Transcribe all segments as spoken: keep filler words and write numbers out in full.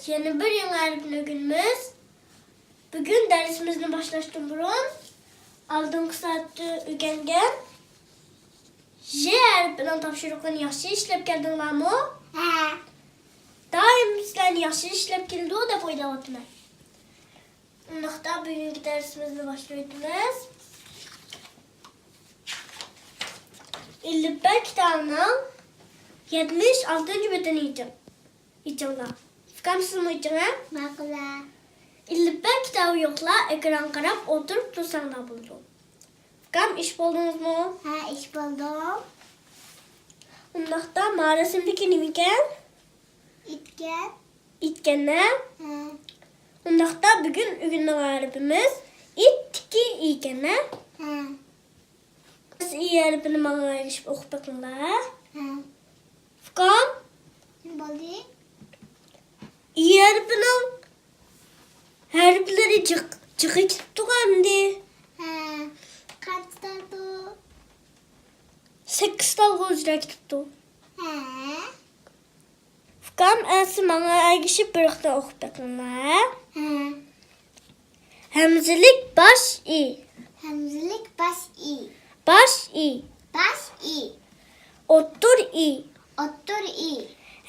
يەنە بىر يېڭى ھەرپنى ئۆگىنىمىز. بۈگۈن دەرسىمىزنى باشلاشتىن بۇرۇن، ئالدىنقى سائەتتە ئۆگەنگەن ژ ھەرپىنىڭ تاپشۇرۇقىنى ياخشى ئىشلەپ كەلدىڭلارمۇ؟ ھە. دائىم سىلەرنى ياخشى ئىشلەپ كېلىدۇ دەپ ئويلاۋاتىمەن. ئۇنداقتا بۈگۈنكى دەرسىمىزنى باشلاۋېتىمىز. ئېلىپبە كىتابىنىڭ يەتمىش ئالتىنچى بېتىنى ئېچىڭ. ئېچىڭلار. ئۇكام، سىزمۇ ئېچىڭ، ھە؟ ماقۇل. ئېلىپبە كىتابى يوقلار ئېكرانغا قاراپ ئولتۇرۇپ تۇرساڭلار بولىدۇ. ئۇكام، ئېچىپ بولدىڭىزمۇ؟ ھە، ئېچىپ بولدۇم. ئۇنداقتا ما رەسىمدىكى نېمىكەن؟ ئىتكەن. ئىتكەن، ھە؟ ھە. ئۇنداقتا بۈگۈن ئۆگىنىدىغان ھەرپىمىز ئىتتىكى ئىكەن، ھە؟ ھە. سىز ئى ھەرپىنى ماڭا ئەگىشىپ ئوقۇپ بېقىڭلار، ھە؟ ھە. ئۇكام. نېمە بولدى؟ ئى ھەرپىنىڭ ھەرپلىرى جىق، جىقى كېتىپتۇغۇ ئەمدى. ھە. قانچە تالدۇ؟ سەككىز تالغا ئۆزرە كېتىپتۇ. ھە. ئۇكام، ئەمسە ماڭا ئەگىشىپ بىر قېتىم ئوقۇپ بېقىڭلار، ھە؟ ھە. ھەمزىلىك باش ئى. ھەمزىلىك باش ئى. باش ئى. باش ئى. ئوتتۇر ئى. ئوتتۇر ئى.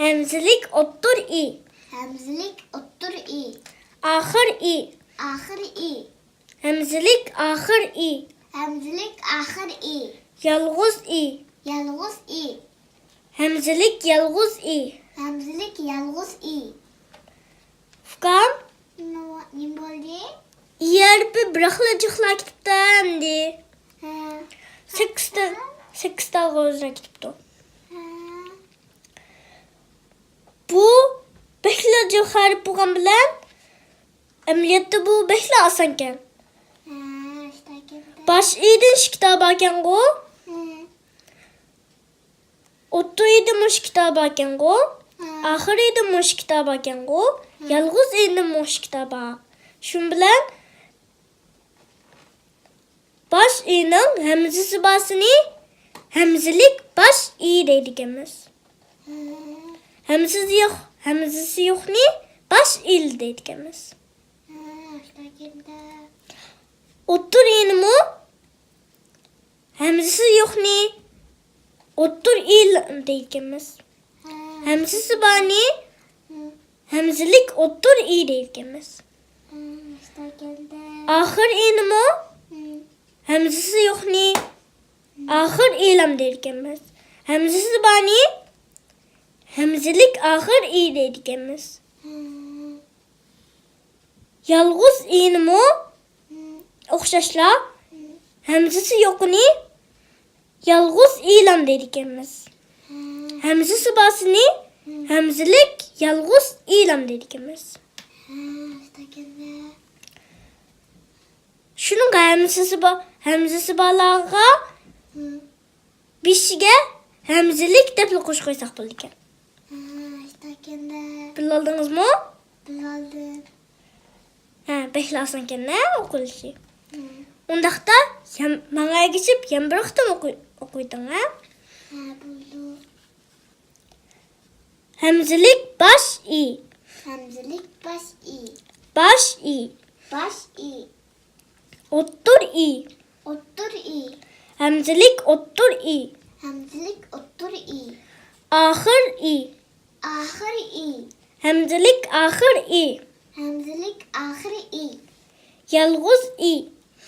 ھەمزىلىك ئوتتۇر ئى. ھەمزىلىك ئوتتۇر ئى. ئاخىر ئى. ئاخىر ئى. ھەمزىلىك ئاخىر ئى. ھەمزىلىك ئاخىر ئى. يالغۇز ئى. يالغۇز ئى. ھەمزىلىك يالغۇز ئى. ھەمزىلىك يالغۇز ئى. ئۇكام. نېمە، نېمە بولدى؟ ئى ھەرپى بىراقلا جىقلاپ كېتىپتۇ ئەمدى. ھە. سەككىز تا، سەككىز تالغا ئۆزرە كېتىپتۇ. ھە. بۇ بەكلا جىق ھەرپ بولغان بىلەن، ئەمەلىيەتتە بۇ بەكلا ئاسانكەن. ھە، شۇنداكەن. باش ئىدىن ئىككى تال باركەنغۇ؟ ھە. ئوتتۇرا ئىدىمۇ ئىككى تال باركەنغۇ؟ ھە. ئاخىر ئىدىمۇ ئىككى تال باركەنغۇ؟ ھە. يالغۇز ئىدىمۇ ئىككى تال بار. شۇنىڭ بىلەن باش ئىنىڭ ھەمزىسى بارسىنى ھەمزىلىك باش ئى دەيدىكەنمىز. ھە. ھەمزىسى يوق، ھەمزىسى يوقنى باش ئىل دەيدىكەنمىز. ھە، شۇنداكەن. ئوتتۇرا ئىنىمۇ ھەمزىسى يوقنى ئوتتۇرا ئىل دەيدىكەنمىز. ھە. ھەمزىسى بارنى ھە. ھەمزىلىك ئوتتۇرا ئى دەيدىكەنمىز. ھە، شۇنداكەن. ئاخىر ئىنىمۇ ھە. ھەمزىسى يوقنى ھە. ئاخىر ئىلام دەيدىكەنمىز. ھەمزىسى بارنى ھەمزىلىك ئاخىر ئى دەيدىكەنمىز. ھە. يالغۇز ئىنىمۇ ھە. ئوخشاشلا ھە. ھەمزىسى يوقىنى يالغۇز ئىلام دەيدىكەنمىز. ھە. ھەمزىسى بارسىنى ھە. ھەمزىلىك يالغۇز ئىلام دەيدىكەنمىز. ھە، شۇنداكەن. شۇنىڭغا ھەمزىسى بار، ھەمزىسى بارلارغا ھە. بېشىگە ھەمزىلىك دەپلا قوشۇپ قويساق بولىدىكەن. ھە، شۇنداكەن. بىلىۋالدىڭىزمۇ؟ بىلىۋالدىم. ھە، بەكلا ئاسانكەن ھە ئوقۇلۇشى. ھە. ئۇنداقتا يەن-، ماڭا ئەگىشىپ يەنە بىر قېتىم ئوقۇي-، ئوقۇۋېتىڭ ھە. ھە، بولىدۇ. ھەمزىلىك باش ئى. ھەمزىلىك باش ئى. باش ئى. باش ئى. ئوتتۇر ئى. ئوتتۇر ئى. ھەمزىلىك ئوتتۇر ئى. ھەمزىلىك ئوتتۇر ئى. ئاخىر ئى. ئاخىر ئى. ھەمزىلىك ئاخىر ئى. ھەمزىلىك ئاخىر ئى. يالغۇز ئى.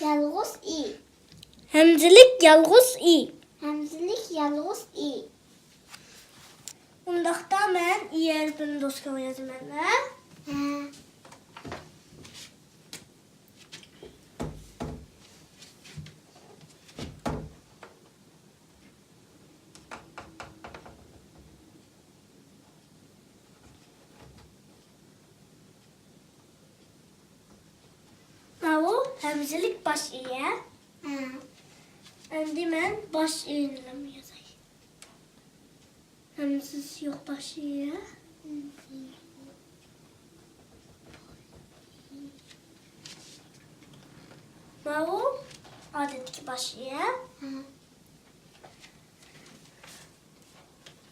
يالغۇز ئى. ھەمزىلىك يالغۇز ئى. ھەمزىلىك يالغۇز ئى. ئۇنداقتا مەن ئى ھەرپىنى دوسكىغا يازىمەن ھە. ھە. ماۋۇ ھەمزىلىك باش ئى ھە. ھە. ئەمدى مەن باش ئىنىلام يازاي. ھەمزىسى يوق باش ئى ھە. ماۋۇ ئادەتتىكى باش ئى ھە. ھە.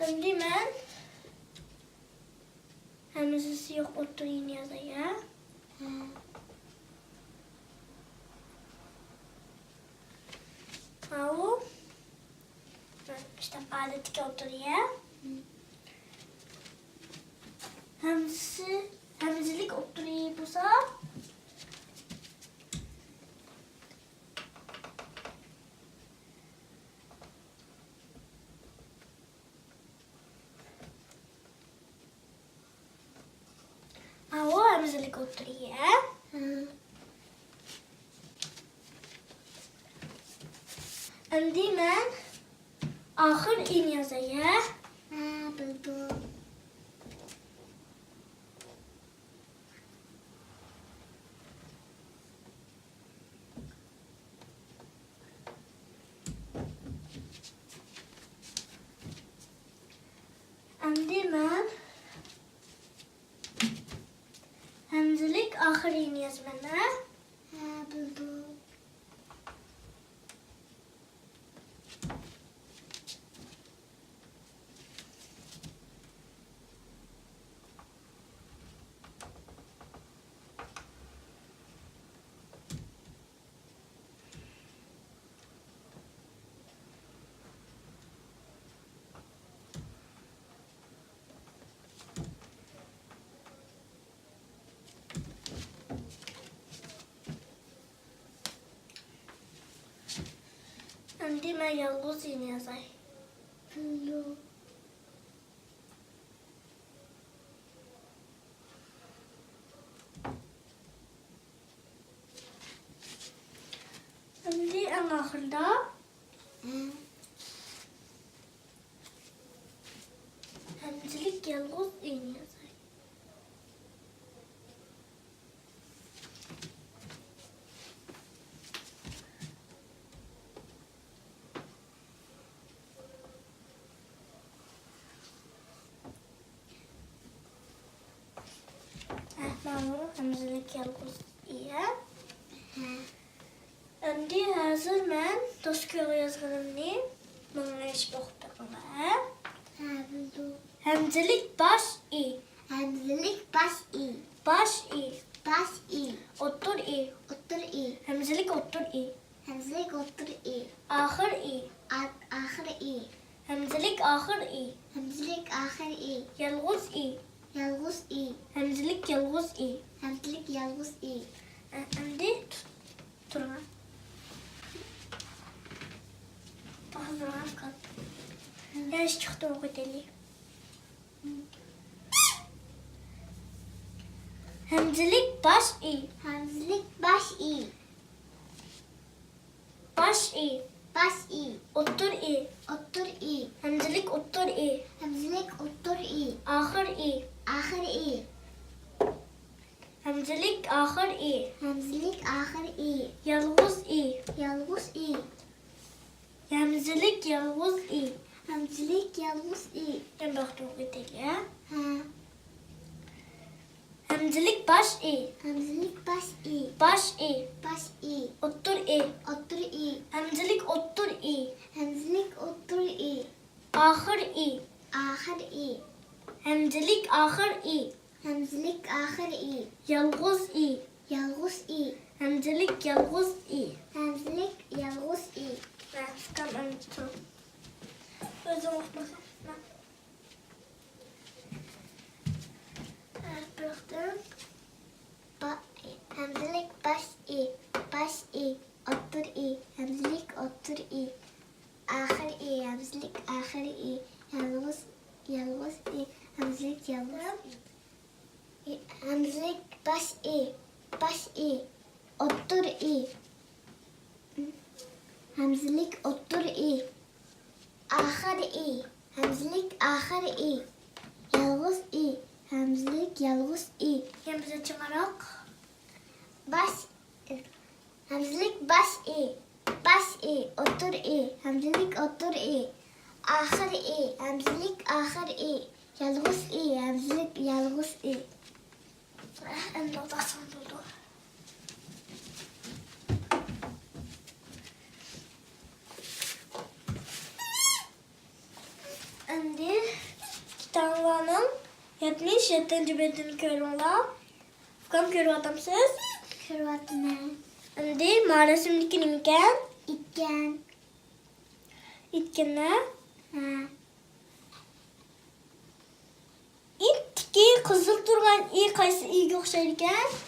ئەمدى مەن ھەمزىسى يوق ئوتتۇرا ئىنى يازاي، ھە؟ ھە. ماۋۇ. مۇشۇنداق ئادەتتىكى ئوتتۇرا ئى. ھەمزىسى، ھەمزىلىك ئوتتۇرا ئى بولسا. ئاۋۇ ھەمزىلىك ئوتتۇرا ئى. ھە. ئەمدى مەن ئاخىر ئىنى يازاي، ھە؟ ھە، بولدى. ئەمدى مەن ھەمزىلىك ئاخىر ئىنى يازىمەن، ھە؟ ھە، بولدى. ئەمدى مەن يالغۇز ئىنى يازاي. ئەمدى ئەڭ ئاخىرىدا ھەمزىلىك يالغۇز ئىنى يازاي. ھە، ماۋۇ ھەمزىلىك يالغۇز ئى. ھە. ئەمدى ھازىر مەن دوسكىغا يازغىنىمنى ماڭا يېزىپ ئوقۇپ بېقىڭلار، ھە؟ ھە، بولدى. ھەمزىلىك باش ئى. ھەمزىلىك باش ئى. باش ئى. باش ئى. ئوتتۇر ئى. ئوتتۇر ئى. ھەمزىلىك ئوتتۇر ئى. ھەمزىلىك ئوتتۇر ئى. ئاخىر ئى. ئا-، ئاخىر ئى. ھەمزىلىك ئاخىر ئى. ھەمزىلىك ئاخىر ئى. يالغۇز ئى. يالغۇز ئى. ھەمزىلىك يالغۇز ئى. ھەمزىلىك يالغۇز ئى. ئە-، ئەمدى تۇت-، تۇرۇڭ. توختاڭ. يەنە ئىككى قېتىم ئوقۇۋېتەيلى. ھەمزىلىك باش ئى. ھەمزىلىك باش ئى. باش ئى. باش ئى. ئوتتۇر ئى. ئوتتۇر ئى. ھەمزىلىك ئوتتۇر ئى. ھەمزىلىك ئوتتۇر ئى. ئاخىر ئى. ئاخىر ئى. ھەمزىلىك ئاخىر ئى. ھەمزىلىك ئاخىر ئى. يالغۇز ئى. يالغۇز ئى. ھەمزىلىك يالغۇز ئى. ھەمزىلىك يالغۇز ئى. يەنە بىر قېتىم ئوقۇۋېتەيلى، ھە؟ ھە. ھەمزىلىك باش ئى. ھەمزىلىك باش ئى. باش ئى. باش ئى. ئوتتۇر ئى. ئوتتۇر ئى. ھەمزىلىك ئوتتۇر ئى. ھەمزىلىك ئوتتۇر ئى. ئاخىر ئى. ئاخىر ئى. ھەمزىلىك ئاخىر ئى. ھەمزىلىك ئاخىر ئى. يالغۇز ئى. يالغۇز ئى. ھەمزىلىك يالغۇز ئى. ھەمزىلىك يالغۇز ئى. مەن ئۇكام ئەمدى تۇر. ئۆزۈڭ ئوقۇپ بېقىڭ. ھە، بىر قېتىم. با-، ھەمزىلىك باش ئى. باش ئى. ئوتتۇر ئى. ھەمزىلىك ئوتتۇر ئى. ئاخىر ئى. ھەمزىلىك ئاخىر ئى. يالغۇز، يالغۇز ئى. ھەمزىلىك يالغۇز ئى. ھەمزىلىك باش ئى. باش ئى. ئوتتۇر ئى. ھەمزىلىك ئوتتۇر ئى. ئاخىر ئى. ھەمزىلىك ئاخىر ئى. يالغۇز ئى. ھەمزىلىك يالغۇز ئى. ھەمزە چىڭراق. باش. ھەمزىلىك باش ئى. باش ئى. ئوتتۇر ئى. ھەمزىلىك ئوتتۇر ئى. ئاخىر ئى. ھەمزىلىك ئاخىر ئى. يالغۇز ئى. ھەمزىلىك يالغۇز ئى. ئەمدى ئوتاسان بولدى. ئەمدى كىتابلارنىڭ يەتمىش يەتتىنچى بېتىنى كۆرۈڭلار. ئۇكام، كۆرۈۋاتامسىز؟ كۆرۈۋاتىمەن. ئەمدى ما رەسىمدىكى نېمىكەن؟ ئىتكەن. ئىتكەن-ە؟ ھە. ئىتتىكى قىزىل تۇرغان ئى قايسى ئىگە ئوخشايدىكەن؟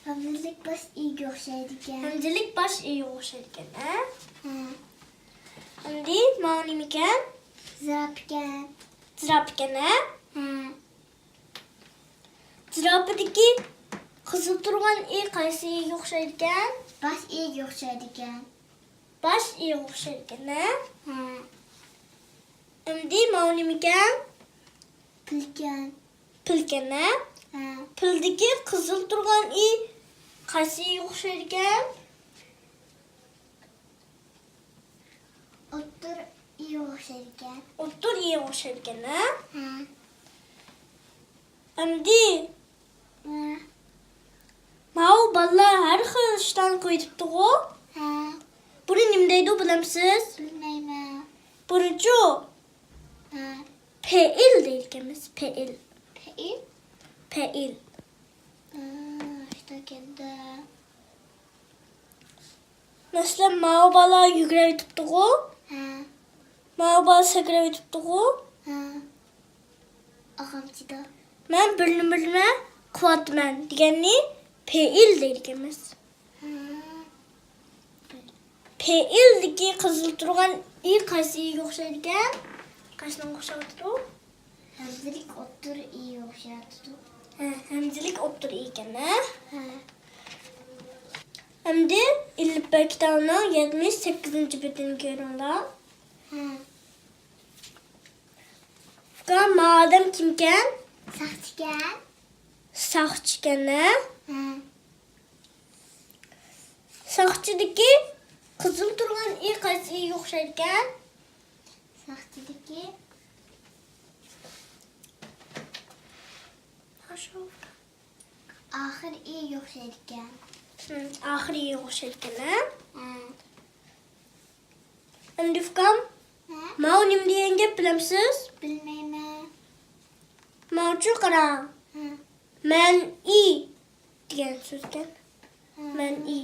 ھەمزىلىك باش ئىگە ئوخشايدىكەن. ھەمزىلىك باش ئىگە ئوخشايدىكەن، ھە؟ ھە. ئەمدى ماۋۇ نېمىكەن؟ زىراپىكەن. زىراپىكەن، ھە؟ ھە. زىراپىدىكى قىزىل تۇرغان ئى قايسى ئىگە ئوخشايدىكەن؟ باش ئىگە ئوخشايدىكەن. باش ئىگە ئوخشايدىكەن، ھە؟ ھە. ئەمدى ماۋۇ نېمىكەن؟ پىلكەن. پىلكەن، ھە؟ ھە. پىلدىكى قىزىل تۇرغان ئى قايسى ئىگە ئوخشايدىكەن؟ ئوتتۇر ئىگە ئوخشايدىكەن. ئوتتۇر ئىگە ئوخشايدىكەن، ھە؟ ھە. ئەمدى ھە. ماۋۇ بالىلار ھەر خىل ئىشلارنى قويۇۋېتىپتىغۇ؟ ھە. بۇنى نېمە دەيدۇ، بىلەمسىز؟ بىلمەيمەن. بۇنىچۇ؟ ھە. پېئىل دەيدىكەنمىز، پېئىل. پېئىل؟ پېئىل. ھە، ئىشتاكەندە. مەسىلەن، ماۋۇ بالا يۈگۈرۈۋېتىپتىغۇ؟ ھە. ماۋۇ بالا سەكرەۋېتىپتىغۇ؟ ھە. ئاغامچىدا. مەن بىرنى بىرنى قىلىۋاتىمەن دېگەننى پېئىل دەيدىكەنمىز. ھە. پېئىلدىكى قىزىل تۇرغان ئى قايسى ئىگە ئوخشايدىكەن؟ قايسىنىڭغا ئوخشاۋاتىدۇ؟ ھەمزىلىك ئوتتۇرا ئى ئوخشاۋاتىدۇ. ھە، ھەمزىلىك ئوتتۇرا ئى ئىكەن، ھە؟ ھە. ئەمدى ئېلىپبە كىتابىنىڭ يەتمىش سەككىزىنچى بېتىنى كۆرۈڭلار. ھە. ئۇكام، ما ئادەم كىمكەن؟ ساقچىكەن. ساقچىكەن، ھە؟ ھە. ساقچىدىكى قىزىل تۇرغان ئى قايسى ئىگە ئوخشايدىكەن؟ ساقچىدىكى ئاشۇ. ئاخىر ئىگە ئوخشايدىكەن. ھىم، ئاخىر ئىگە ئوخشايدىكەن، ھە؟ ھە. ئەمدى ئۇكام، ھە؟ ماۋۇ نېمە دېگەن گەپ، بىلەمسىز؟ بىلمەيمەن. ماۋۇچۇ قاراڭ. ھە. مەنئى دېگەن سۆزكەن. ھە. مەنئى.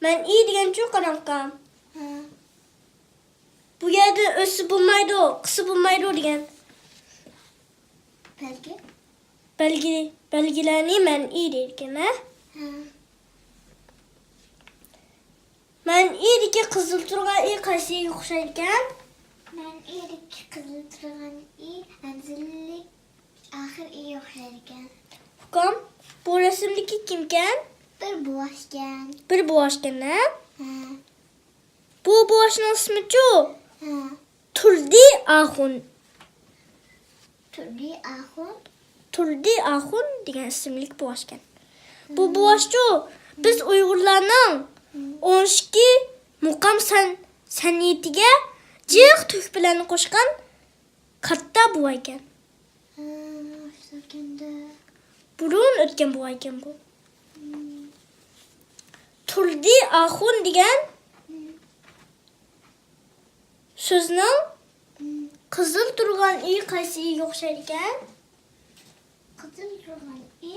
مەنئى دېگەنچۇ قاراڭ ئۇكام. ھە. بۇ يەردە ئۆتسە بولمايدۇ، قىلسا بولمايدۇ دېگەن. بەلگە؟ بەلگە، بەلگىلەرنى مەنئى دەيدىكەن، ھە؟ ھە. مەنئىدىكى قىزىل تۇرغان ئى قايسى ئىگە ئوخشايدىكەن؟ مەنئىدىكى قىزىل تۇرغان ئى ھەمزىلىك ئاخىر ئىگە ئوخشايدىكەن. ئۇكام، بۇ رەسىمدىكى كىمكەن؟ بىر بوۋاقكەن. بىر بوۋاقكەن، ھە؟ ھە. بۇ بوۋاقنىڭ ئىسمىچۇ؟ ھە. تۇردى ئاخۇن. تۇردى ئاخۇن؟ تۇردى ئاخۇن دېگەن ئىسىملىك بوۋاقكەن. بۇ بوۋاقچۇ، بىز ئۇيغۇرلارنىڭ ئون ئىككى مۇقام سەن-، سەنئىتىگە جىق تۆھپىلەرنى قوشقان كاتتا بوۋايكەن. ھە، ئاشۇنداقكەندە. بۇرۇن ئۆتكەن بوۋايكەن بۇ. ھىم. تۇردى ئاخۇن دېگەن ھىم. سۆزنىڭ ھىم. قىزىل تۇرغان ئى قايسى ئىگە ئوخشايدىكەن؟ قىزىل تۇرغان ئى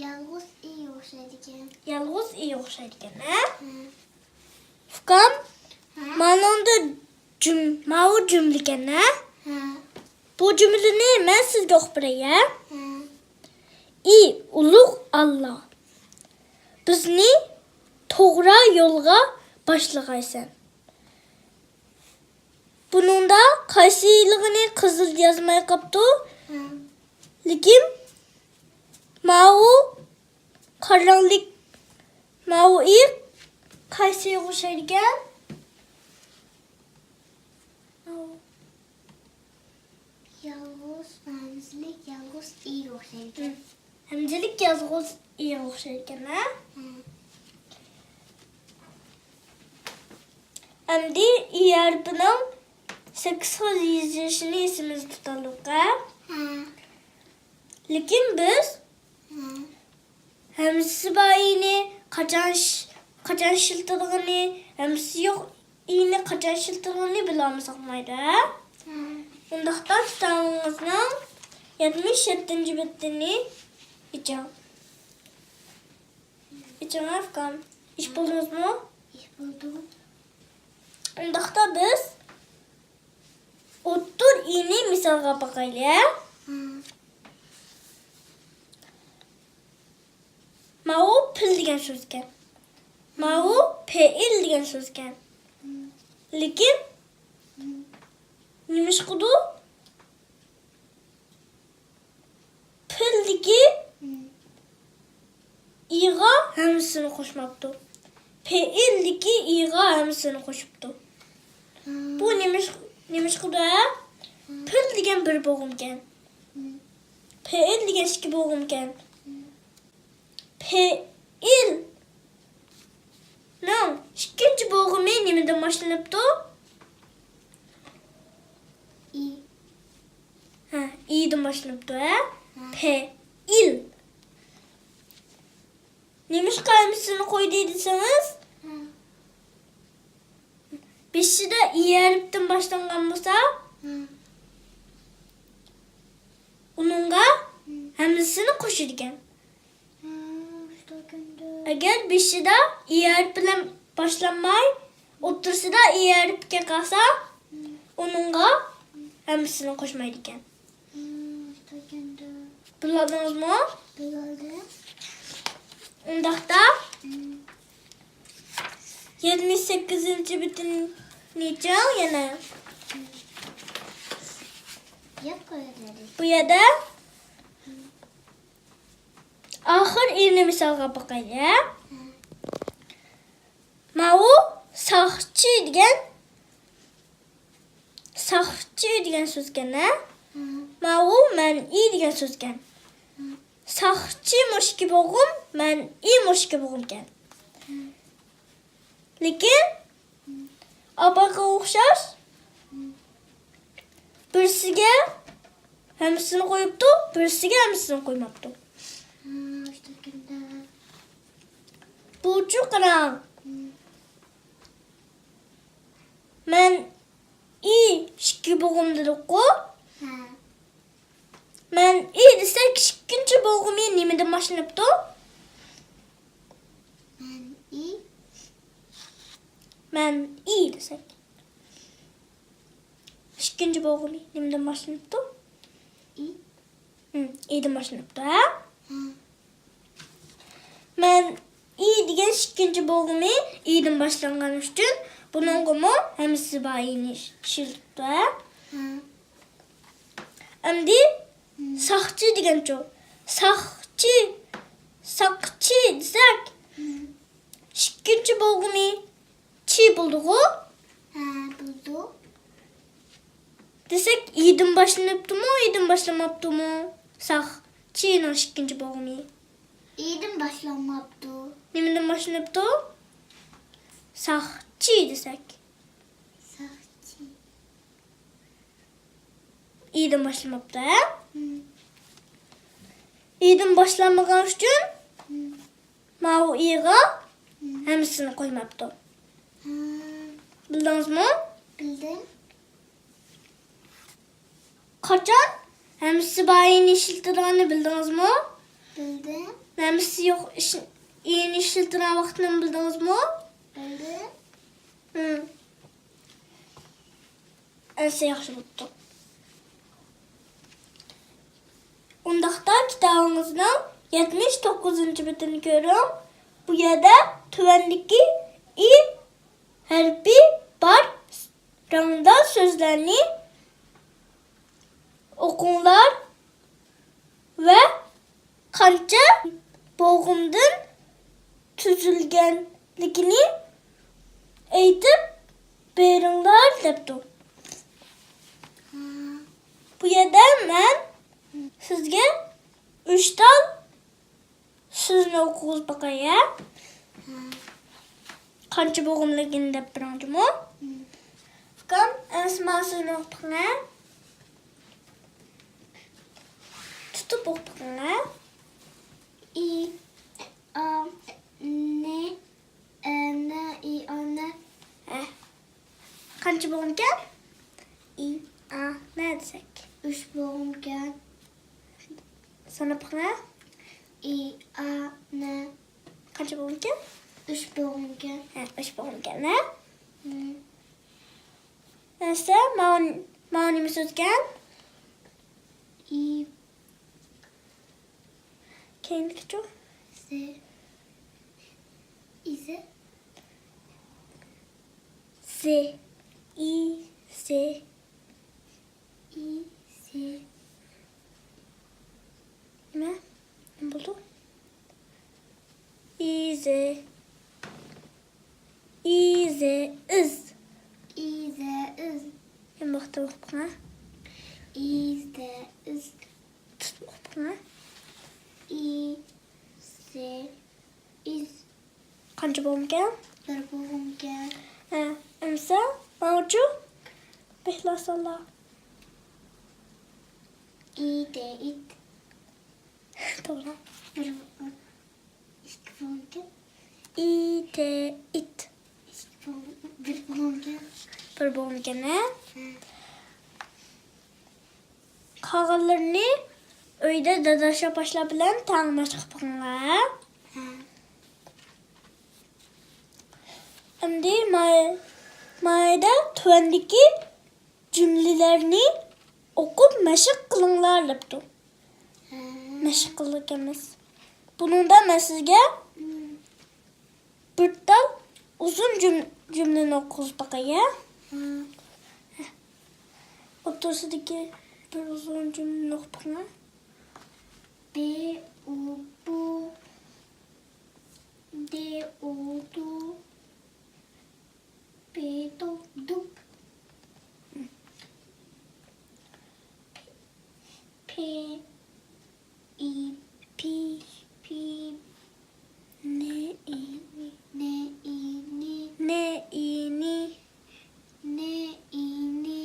يالغۇز ئى ئوخشايدىكەن. يالغۇز ئى ئوخشايدىكەن، ھە؟ ھە. ئۇكام، ھە؟ مانىڭدا جۈم-، ماۋۇ جۈملىكەن، ھە؟ ھە. بۇ جۈملىنى مەن سىزگە ئوقۇپ بېرەي، ھە؟ ھە. ئى ئۇلۇغ ئاللا بىزنى توغرا يولغا باشلىغايسەن. بۇنىڭدا قايسىلىقىنى قىزىل يازماي قاپتۇ؟ ھە. لېكىن ماۋۇ قارا رەڭلىك ماۋۇ ئى قايسىغا ئوخشايدىكەن؟ يالغۇز، ھەمزىلىك يالغۇز ئىگە ئوخشايدىكەن. ھەمزىلىك يالغۇز ئىگە ئوخشايدىكەن، ھە؟ ھە. ئەمدى ئى ھەرپىنىڭ سەككىز خىل يېزىلىشىنى ئېسىمىزدە تۇتالىغۇ، ھە؟ ھە. لېكىن بىز ھە. ھەمزىسى بار ئىنى قاچان ش-، قاچان ئىشلىتىدىغىنى، ھەمزىسى يوق ئىنى قاچان ئىشلىتىدىغىنى بىلەلمىسەك بولمايدۇ، ھە؟ ھە. ئۇنداقتا كىتابىڭىزنىڭ يەتمىش يەتتىنچى بېتىنى ئېچىڭ. ئېچىڭ، ئۇكام. ئېچىپ بولدىڭىزمۇ؟ ئېچىپ بولدۇم. ئۇنداقتا بىز ئوتتۇر ئىنى مىسالغا باقايلى، ھە؟ ھە. ماۋۇ پىل دېگەن سۆزكەن. ماۋۇ پېئىل دېگەن سۆزكەن. ھە. لېكىن، ھە، نېمە ئىش قىلىدۇ؟ پىلدىكى، ھە، ئىغا ھەمزىسىنى قوشماپتۇ. پېئىلدىكى ئىغا ھەمزىسىنى قوشۇپتۇ. ھە. بۇ نېمە ئىش، نېمە ئىش قىلىدۇ، ھە؟ ھە. پىل دېگەن بىر بوغۇمكەن. ھە. پېئىل دېگەن ئىككى بوغۇمكەن. ھە. پېئىلنىڭ ئىككىنچى بوغۇمى نېمىدىن باشلىنىپتۇ؟ ئى. ھە، ئىدىن باشلىنىپتۇ، ھە؟ ھە. پېئىل. نېمىشقا ھەمزىسىنى قويدى دېسىڭىز، ھە، بېشىدا ئى ھەرپتىن باشلانغان بولسا، ھە، ئۇنىڭغا، ھە، ھەمزىسىنى قوشىدىكەن. ھە، ئۈستەكەندە. ئەگەر بېشىدا ئى ھەرپى بىلەن باشلانماي، ئوتتۇرىسىدا ئى ھەرپى قالسا، ھە، ئۇنىڭغا ھەمزىسىنى قوشمايدىكەن. ھە، ئۈستەكەندە. بىلىۋالدىڭىزمۇ؟ بىلىۋالدىم. ئۇنداقتا، ھە، يەتمىش سەككىزىنچى بېتىنى ئېچىڭ يەنە. ھە. ياق، قويۇۋېرەيلى. بۇ يەردە، ھە، ئاخىر ئىنى مىسالغا باقايلى، ھە؟ ھە. ماۋۇ ساقچى دېگەن، ساقچى دېگەن سۆزكەن، ھە؟ ھە. ماۋۇ مەنئى دېگەن سۆزكەن. ھە. ساقچى مۇشۇ ئىككى بوغۇم، مەنئى مۇشۇ ئىككى بوغۇمكەن. ھە. لېكىن، ھە، ئاپاققا ئوخشاش، ھە، بىرسىگە ھەمزىسىنى قويۇپتۇ، بىرسىگە ھەمزىسىنى قويماپتۇ. ھە، ئاشۇنداق. بۇچۇ قاراڭ. ھە. مەنئى ئىككى بوغۇم دېدۇققۇ. ھە. مەنئى دېسەك، ئىككىنچى بوغۇمى نېمىدىن باشلىنىپتۇ؟ مەنئى. مەنئى دېسەك، ئىككىنچى بوغۇمى نېمىدىن باشلىنىپتۇ؟ ئى. ھىم، ئىدىن باشلىنىپتۇ، ھە؟ ھە. مەنئى دېگەن ئىككىنچى بوغۇمى ئىدىن باشلانغان ئۈچۈن، بۇنىڭغىمۇ ھەمزىسى بار ئىنى ئىشلىتىپتۇ، ھە؟ ھە. ئەمدى، ھە، ساقچى دېگەنچۇ؟ ساقچى، ساقچى دېسەك، ھە، ئىككىنچى بوغۇمى چى بولدىغۇ؟ ھە، بولدى. دېسەك، ئىدىن باشلىنىپتۇمۇ، ئىدىن باشلىماپتۇمۇ؟ ساق، چىنىڭ ئىككىنچى بوغۇمى. ئىدىن باشلانماپتۇ. نېمىدىن باشلىنىپتۇ؟ ساقچى دېسەك. ساقچى. ئىدىن باشلىماپتۇ، ھە؟ ھىم. ئىدىن باشلانمىغان ئۈچۈن، ھىم، ماۋۇ ئىغا، ھىم، ھەمزىسىنى قويماپتۇ. ھا. بىلدىڭىزمۇ؟ بىلدىم. قاچان ھەمزىسى بار ئىنى ئىشلىتىدىغاننى بىلدىڭىزمۇ؟ بىلدىم. ھەمزىسى يوق ئىش-، ئىنى ئىشلىتىدىغان ۋاقىتنىمۇ بىلدىڭىزمۇ؟ بىلدىم. ھىم. ئەنسە ياخشى بوپتۇ. ئۇنداقتا كىتابىڭىزنىڭ يەتمىش توققۇزىنچى بېتىنى كۆرۈڭ. بۇ يەردە تۆۋەندىكى ئى ھەرپى بار رەڭدار سۆزلەرنى ئوقۇڭلار ۋە قانچە بوغۇمدىن تۈزۈلگەنلىكىنى ئېيتىپ بېرىڭلار دەپتۇ. بۇ يەردە مەن سىزگە ئۈچ تال سۆزنى ئوقۇغۇزۇپ باقاي، ھە؟ ھە. قانچە بوغۇملۇقىنى دەپ بېرىڭ جۇمۇ. ھە. ئۇكام، ئەمسە مانا سۆزنى ئوقۇپ بېقىڭ، ھە؟ تۇتۇپ ئوقۇپ بېقىڭ، ھە؟ ئى، ئا، نى، ئە، نە، ئى، ئا، نە. ھە. قانچە بوغۇمكەن؟ ئى، ئا، نە. ساناپ بېقىڭ، ھە؟ ئى، ئا، نە. قانچە بولغانىكەن؟ ئۈچ بولغانىكەن. ھە، ئۈچ بولغانىكەن، ھە؟ ھە. ئەمىسە، ماۋۇ، ماۋۇ نېمە سۆزكەن؟ ئى. كەينىدىكىچۇ؟ زى. ئىزى. زى. ئىزى. ئىزى. نېمە؟ نېمە بولدى؟ ئىزى. ئىزى، ئىز. ئىزى، ئىز. ياماقتا ئوقۇپ بېقىڭ، ھە؟ ئىزى، ئىز. تۇتۇپ ئوقۇپ بېقىڭ، ھە؟ ئىزى، ئىز. قانچە بولغانىكەن؟ بىر بولغانىكەن. ھە، ئەمىسە، ماۋۇچۇ؟ بەكلا سانلا. ئىدى، ئىت. توغرا. بىر، ئىككى بولغانىكەن. ئىتى، ئىت. ئىككى بولغان-، بىر بولغانىكەن. بىر بولغانىكەن، ھە؟ ھە. قالغانلىرىنى ئۆيدە داداش ئاپاشلار بىلەن تەڭ مەشىق قىلىپ بېقىڭلار. ھە. ئەمدى ماي-، مايدا تۆۋەندىكى جۈملىلەرنى ئوقۇپ مەشىق قىلىڭلار دەپتۇ. ھە. مەشىق قىلىدىكەنمىز. بۇنىڭدا مەن سىزگە، ھىم. بىر تال ئۇزۇن جۈم-، جۈملىنى ئوقۇغۇزۇپ باقاي، ھە؟ ھىم. ئوتتۇرىسىدىكى بىر ئۇزۇن جۈملىنى ئوقۇپ بېقىڭ. بې، ئۇ، بۇ. دې، ئۇ، دۇ. پې، دۇ، دۇپ. پې، ئى، پى. پى. نې، ئى، نى. نې، ئى، نى. نې، ئى، نى. نې، ئى، نى.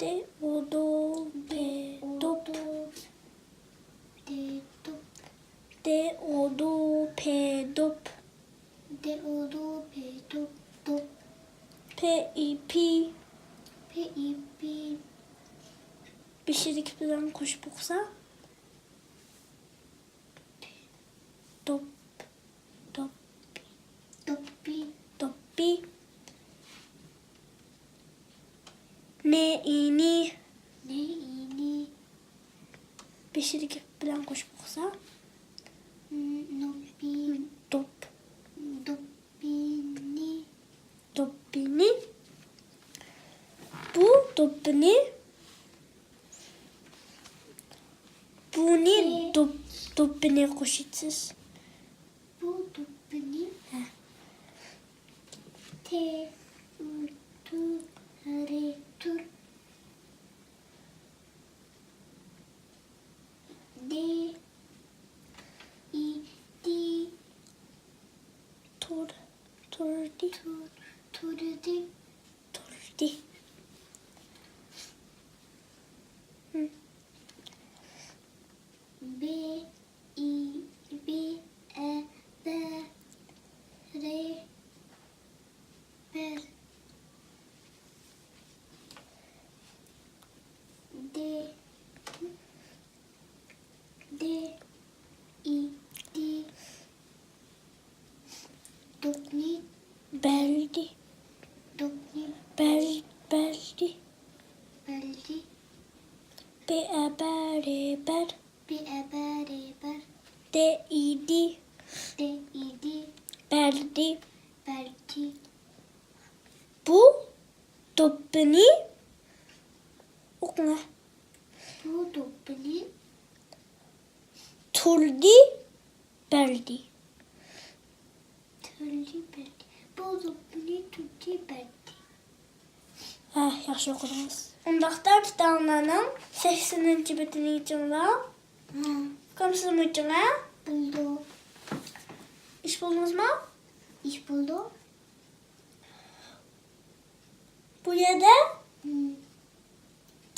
دې، ئۇ، دۇ، پې، دۇپ. دې، دۇپ. دې، ئۇ، دۇ، پې، دۇپ. دې، ئۇ، دۇ، پې، دۇپ، دۇپ. پې، ئى، پى. پې، ئى، پى. بېشىدىكى بىلەن قوشۇپ ئوقۇسا. دوپ، دوپ. دوپپى. دوپپى. نې، ئى، نى. نې، ئى، نى. بېشىدىكى بىلەن قوشۇپ ئوقۇسا. نوپپى. دوپ. دوپپىنى. دوپپىنى. بۇ دوپپىنى. بۇنى دوپ-، دوپپىنى قوشىسىز. بۇ دوپپىنى. ھە. تې، ئۇ، تۇ، رې، تۇر. دې، ئى، دى. تۇر، تۇردى. تۇر، تۇردى. تۇردى. ھىم. بې، ئى، بى، ئە، بەر. رې، بەر. دې، دې، ئى، دى. دوپنى. بەردى. دوپنى. بەر-، بەردى. بەردى. بې، ئە، بە، رې، بەر. بې، ئە، بە، رې، بەر. دې، ئى، دى. دې، ئى، دى. بەردى. بەردى. بۇ دوپپىنى ئوقۇڭ. بۇ دوپپىنى. تۇردى، بەردى. تۇردى، بەردى. بۇ دوپپىنى تۇردى، بەردى. ھە، ياخشى ئوقۇدىڭىز. ئۇنداقتا كىتابنامىنىڭ سەكسىنىنچى بېتىنى ئېچىڭلار. ھە. ئۇكام، سىزمۇ ئېچىڭ، ھە؟ بولدى. ئېچىپ بولدىڭىزمۇ؟ ئېچىپ بولدى. بۇ يەردە، ھىم.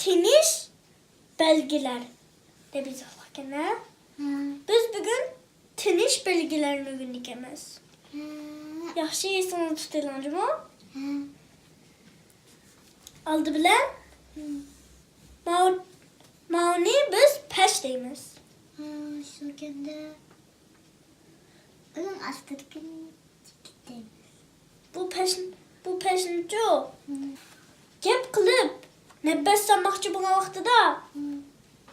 تىنىش بەلگىلەر دەپ يېزىلغانىكەن، ھە؟ ھىم. بىز بۈگۈن تىنىش بەلگىلەرنى ئۆگىنىدىكەنمىز. ھىم. ياخشى ئېسىڭىزدە تۇتۇۋېلىڭ جۇمۇ. ھىم. ئالدى بىلەن ماۋ-، ماۋۇنى بىز پەش دەيمىز. ھە، شۇ كەندە. ئۇنىڭ ئاستىدىكىنى چېكىت دەيمىز. بۇ پەش-، بۇ پەشنىچۇ؟ ھە. گەپ قىلىپ، نەپەس ئالماقچى بولغان ۋاقتىدا ھە.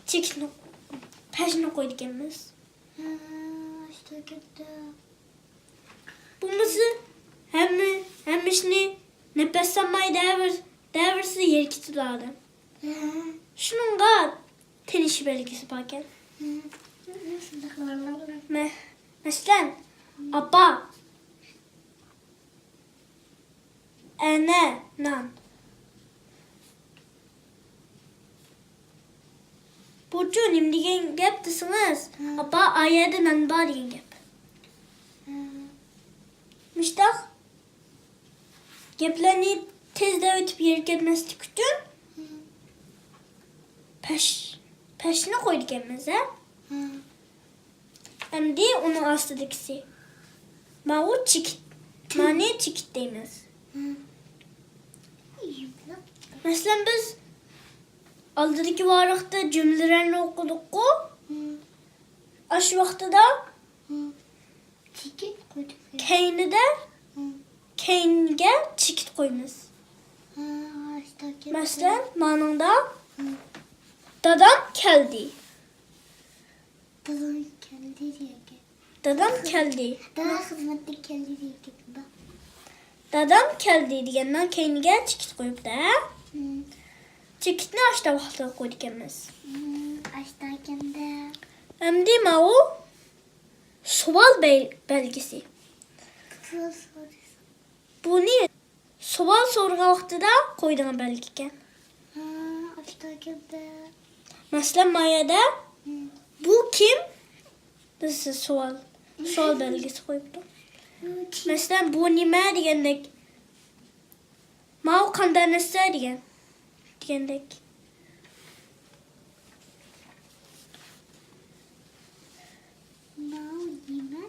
چېكىتنى، پەشنى قويىدىكەنمىز. ھە، شۇ كەندە. بولمىسا ھەممە، ھەممە ئىشنى نەپەس ئالماي دەۋېر-، دەۋېرسە يەر كېتىدۇ ئادەم. ھە. شۇنىڭغا تىنىش بەلگىسى باركەن. ھە. مە-، مەسىلەن، ئاپا، ئەنە نان. بۇچۇ نېمە دېگەن گەپ دېسىڭىز، ھە. ئاپا، ئا يەردە نان بار دېگەن گەپ. ھە. مۇشتاق گەپلەرنى تېز دەۋېتىپ يېرى كەتمەسلىك ئۈچۈن ھە. پەش، پەشنى قويىدىكەنمىز، ھە؟ ھە. ئەمدى ئۇنىڭ ئاستىدىكىسى. ماۋۇ چېكىت. مانى چېكىت دەيمىز. ھە. مەسىلەن، بىز ئالدىدىكى ۋاراقتا جۈملىلەرنى ئوقۇدۇققۇ؟ ھە. ئاشۇ ۋاقتىدا ھە. چېكىت قويدۇق. كەينىدە، ھە. كەينىگە چېكىت قويىمىز. ھە، ئاشتا كەتتى. مەسىلەن، مانىڭدا ھە. دادام كەلدى. دادام كەلدى دېگەن گەپ. دادام كەلدى. دادا خىزمەتتىن كەلدى دېگەن گەپ بۇ. دادام كەلدى دېگەننىڭ كەينىگە چېكىت قويۇپتۇ، ھە؟ ھە. چېكىتنى ئاشتا ۋاقىتتا قويىدىكەنمىز. ھە، ئاشتا ئىكەندە. ئەمدى ماۋۇ سوئال بەل-، بەلگىسى. سوئال سورىسا. بۇنى سوئال سورىغان ۋاقتىدا قويىدىغان بەلگىكەن. ھە، ئاشتا ئىكەندە. مەسىلەن، ما يەردە ھە. بۇ كىم؟ دېسە سوئال. سوئال بەلگىسى قويۇپتۇ. بۇ كىم؟ مەسىلەن، بۇ نېمە دېگەندەك. ماۋۇ قانداق نەرسە دېگەن، دېگەندەك. ماۋۇ نېمە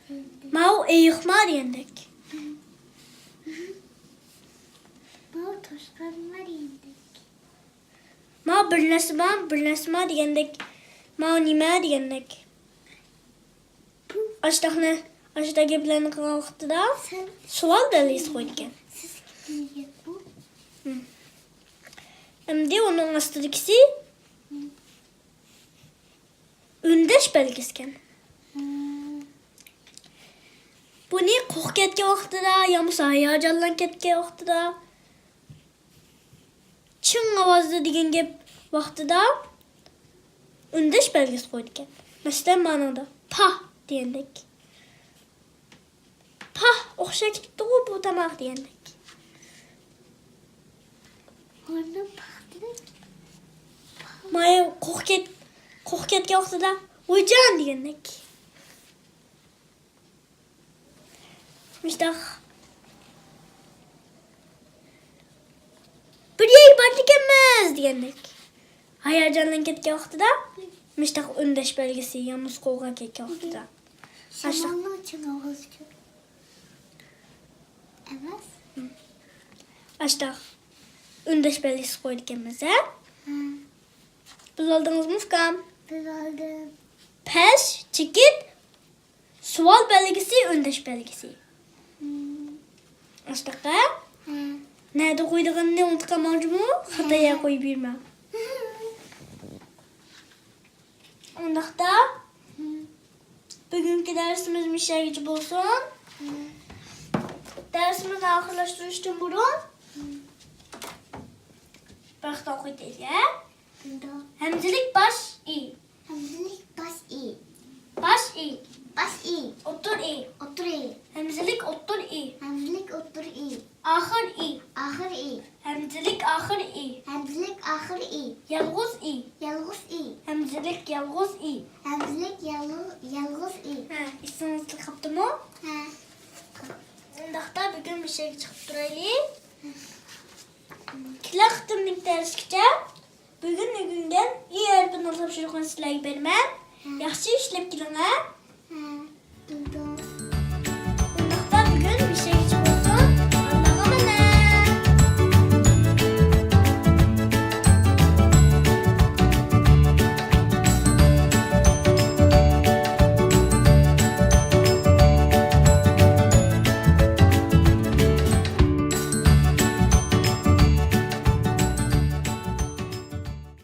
دېگەندەك. ماۋۇ ئېيىقما دېگەندەك. ماۋۇ توشقانما دېگەندەك. ماۋۇ بىر نەرسىما، بىر نەرسىما دېگەندەك. ماۋۇ نېمە دېگەندەك. ئاشتاقنى، ئاشتاق گەپلەرنى قىلغان ۋاقتىدا سوئال بەلگىسى قويىدىكەن. ھىم. ئەمدى ئۇنىڭ ئاستىدىكىسى ئۈندەش بەلگىسىكەن. ھىم. بۇنى قورقۇپ كەتكەن ۋاقتىدا يا بولمىسا ھاياجانلىنىپ كەتكەن ۋاقتىدا چىڭ ئاۋازدا دېگەن گەپ ۋاقتىدا ئۈندەش بەلگىسى قويىدىكەن. مەسىلەن، مانىڭدا پاھ دېگەندەك. پاھ، ئوخشاپ كېتىپتىغۇ بۇ تاماق دېگەندەك. مانا پاھ دېگەن. مايا قورقۇپ كەت-، قورقۇپ كەتكەن ۋاقتىدا ۋايجان دېگەندەك. مۇشتاق. بىر يەرگە بارىدىكەنمىز دېگەندەك. ھاياجانلىنىپ كەتكەن ۋاقتىدا مۇشتاق ئۈندەش بەلگىسى يا مۇسقۇلغا كەتكەن ۋاقتىدا. شامالنىڭ چىڭ ئاۋازى كۆپ. ئەمەس. ئاشتاق ئۈندەش بەلگىسى قويىدىكەنمىز، ھە؟ ھە. بىلىۋالدىڭىزمۇ، ئۇكام؟ بىلىۋالدىم. پەش، چېكىت، سوئال بەلگىسى، ئۈندەش بەلگىسى. ھىم. ئاشتاق، ھە؟ ھە. نەدە قويىدىغىنىنى ئۇنتۇپ قالماڭ جۇمۇ، خاتا يەرگە قويۇپ يۈرمەڭ. ئۇنداقتا، ھىم. بۈگۈنكى دەرسىمىز مۇشۇ يەرگىچە بولسۇن. ھىم. دەرسىمىزنى ئاخىرلاشتۇرۇشتىن بۇرۇن، ھىم. بىر خىتاب ئوقۇيلى. ھەمزىلىك باش ئى. ھەمزىلىك باش ئى. باش ئى. باش ئى. ئوتتۇر ئى. ئوتتۇر ئى. ھەمزىلىك ئوتتۇر ئى. ھەمزىلىك ئوتتۇر ئى. ئاخىر ئى. ئاخىر ئى. ھەمزىلىك ئاخىر ئى. ھەمزىلىك ئاخىر ئى. يالغۇز ئى. يالغۇز ئى. ھەمزىلىك يالغۇز ئى. ھەمزىلىك يالغۇز، يالغۇز ئى. ھە، ئېسىڭىزدە قاپتىمۇ؟ ھە. ئۇنداقتا بۈگۈن مۇشۇ يەرگە چىقىپ تۇرايلى. كېلەر قېتىملىق دەرسكىچە بۈگۈن ئۆگەنگەن ئى ھەرپىنىڭ تاپشۇرۇقىنى سىلەرگە بېرىمەن. ھە. ياخشى ئىشلەپ كېلىڭلار.